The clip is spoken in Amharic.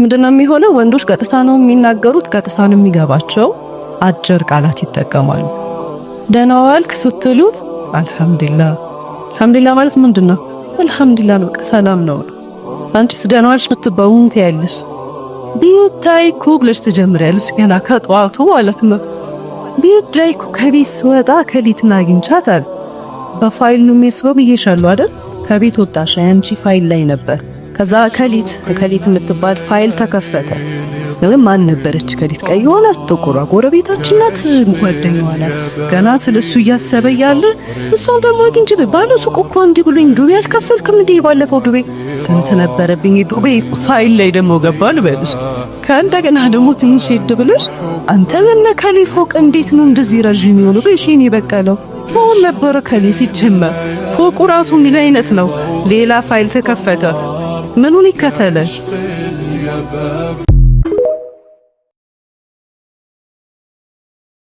ምንድነው የሚሆነው? ወንዶች ቀጥታ ነው የሚናገሩት፣ ቀጥታ ነው የሚገባቸው። አጭር ቃላት ይጠቀማሉ። ደህና ዋልክ ስትሉት አልሐምዱሊላህ። አልሐምዱሊላህ ማለት ምንድን ነው? አልሐምዱሊላህ ነው፣ በቃ ሰላም ነው። አንቺስ ደህና ዋልሽ ብትባው ምን ትያለሽ? ቢታይ እኮ ብለሽ ትጀምሪያለሽ ገና ከጠዋቱ ማለት ነው። ቢታይ እኮ ከቤት ስወጣ ከሊትን አግኝቻት አለ። በፋይል ነው የሚስበው ብዬሻለሁ አይደል? ከቤት ወጣሽ፣ አንቺ ፋይል ላይ ነበር። ከዛ ከሊት ከሊት የምትባል ፋይል ተከፈተ። ማን ነበረች ከሊት? ቀይ ሆናት፣ ጥቁሯ ጎረቤታችን ናት፣ ጓደኛዋ ናት። ገና ስለ እሱ እያሰበ እያለ እሷን ደግሞ አግኝቼ ባለ ሱቅ እኮ እንዲህ ብሎኝ ዱቤ አልከፈልክም እንዴ? ባለፈው ዱቤ ስንት ነበረብኝ ዱቤ። ፋይል ላይ ደግሞ ገባ ልበልሽ። ከእንደገና ደግሞ ትንሽ ሄድ ብለሽ አንተ በነ ከሌ ፎቅ እንዴት ነው እንደዚህ ረዥም የሆነው? በሺ ነው የበቀለው መሆን ነበረ ከሌ ሲጀመር ፎቁ ራሱ ምን አይነት ነው? ሌላ ፋይል ተከፈተ። ምኑን ይከተለ? يا باب